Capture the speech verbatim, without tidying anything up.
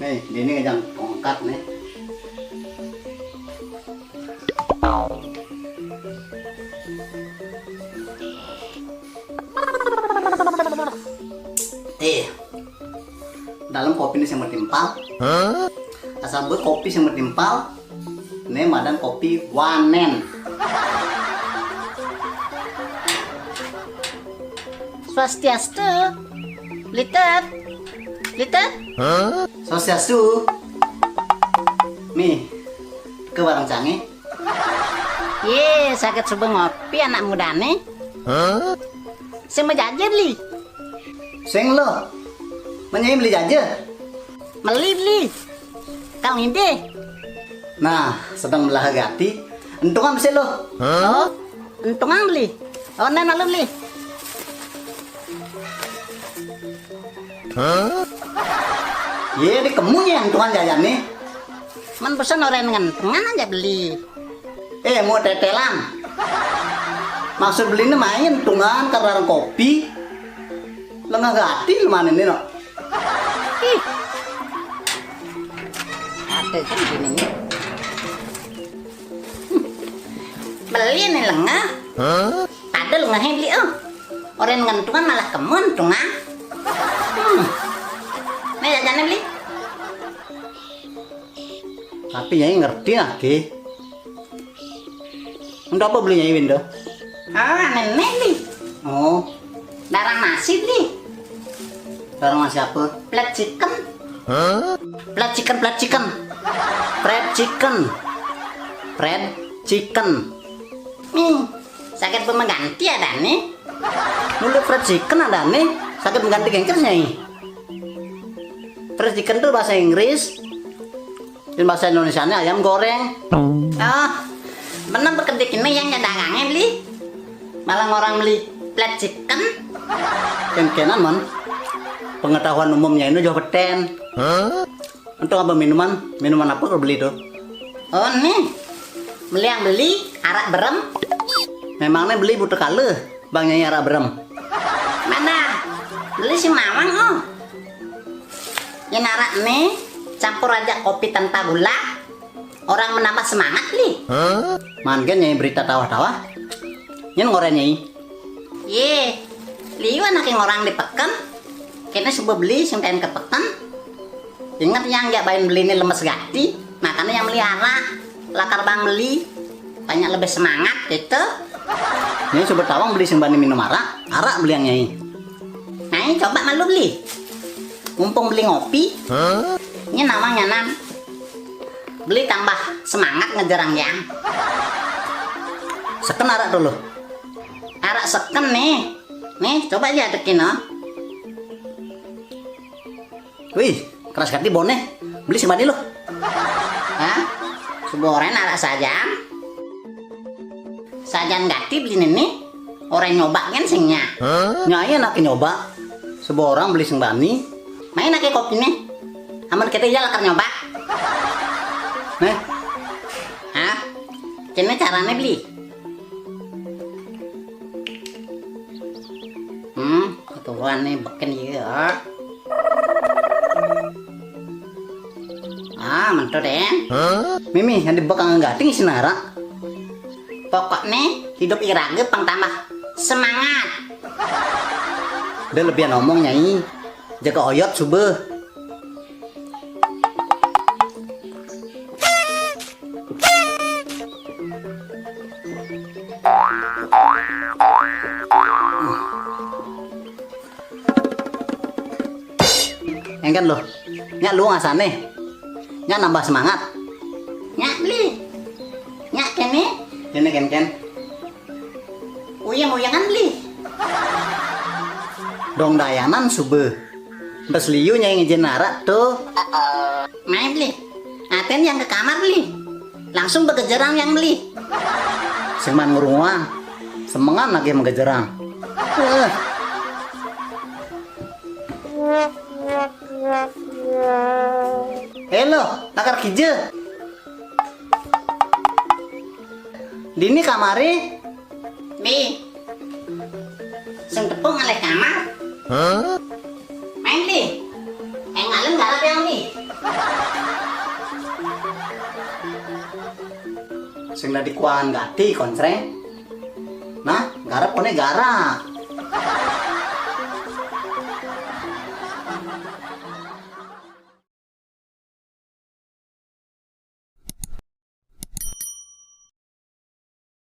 Eh, ini ngejang tongkat nih. Eh, dalam kopi ini yang bertimpal. Asal buat kopi yang bertimpal. Ini madan kopi wanen. Swastiastu. Litet. Litet. Swastiastu. Mi, ke warang canggih. Ye, sakit suba ngopi anak muda nih. Sing mau jajan, Li? Sing lo. Menyai beli jajan. Meli, Li. Kau ngide. Nah, sedang belah gati. Entungan besi lo. Oh, entungan beli. Oh, nen malu beli. Ye, di kemunya entungan jajan nih. Man pesan orang ngentungan aja beli. Eh, mau tetelan. Maksud beli ini main entungan karena kopi. Lengah gati lu mana ini, no? Ih. Ada kan gini nih. Beli nih lengah. Ada lengahnya beli, oh. Orang ngentungan malah kemun tungan. Hmm. Nih jajannya beli. Tapi nyai ngerti lagi. Untuk apa beli nyai Winda? Ah, nenek beli. Oh. Darang nasi beli. Darang nasi apa? Flat chicken. Flat chicken, flat chicken. Fried chicken. Fried chicken. Nih, sakit pemengganti ada nih. Mulut fried chicken ada nih. Sakit pemengganti gengker nyai. Fried chicken tuh bahasa Inggris. Dan bahasa Indonesia ini ayam goreng. Oh, bener bekedik ini yang dagangnya beli. Malah orang beli flat chicken. Kenkenan, man. Pengetahuan umumnya ini jauh beten. Untuk apa minuman? Minuman apa kau beli tuh? Oh, nih. Beli yang beli arak berem. Memangnya beli buta kale, bang nyai arak berem. Mana? Beli si Mawang, oh. Ya narak nih, campur aja kopi tanpa gula. Orang menambah semangat, Li. Man gen nyai berita tawah-tawah. Nyen ngoren nyai. Ye, liu anak yang orang di peken. Kena suba beli sing tain ke peken. Ingat yang jak bain beli ini lemes gati, makanya yang beli arak. Lakar bang beli, banyak lebih semangat gitu. Nyai coba tawang beli sing bani minum arak, arak beli yang nyai. Nah, ini coba malu beli. Mumpung beli ngopi, ini nawang nyanan. Beli tambah semangat ngejerang yang. Seken arak dulu. Arak seken nih. Nih, coba aja adekin, oh. Wih, keras gati bone. Beli sing bani lo. Hah? Suba orang arak sajan. Sajan gati beli nini. Orang nyoba kan singnya. Nyai anak nyoba. Suba orang beli sing bani. Main ake kopi nih. Aman kita ya lakar nyoba. Nih. Hah? Kene carane beli. Hmm, keturunan nih beken ya. Ah, mentu deh. Mimi, yang dibek angin gating isi nara. Pokoknya hidup irage pang tambah semangat. Udah lebih ngomong nyai. Jaga oyot subuh. Engken lo. Nyak lu ngasane. Nyak nambah semangat. Nyak beli. Nyak kene. Kene ken ken. Uyang-uyangan beli. Dong dayanan sube. Bes liu nyai ngijin arak tuh. Main beli. Aten yang ke kamar beli. Langsung begejerang yang beli. Seman ngurunguang. Semengan lagi menggejerang. Eh. Halo, takar kija. Dini kamari. Bi. Sing tepung ngalih kamar. Main, Bi. Yang ngalih garap yang Sing dadi kuangan gati, Konsreng. Nah, garap koné garap.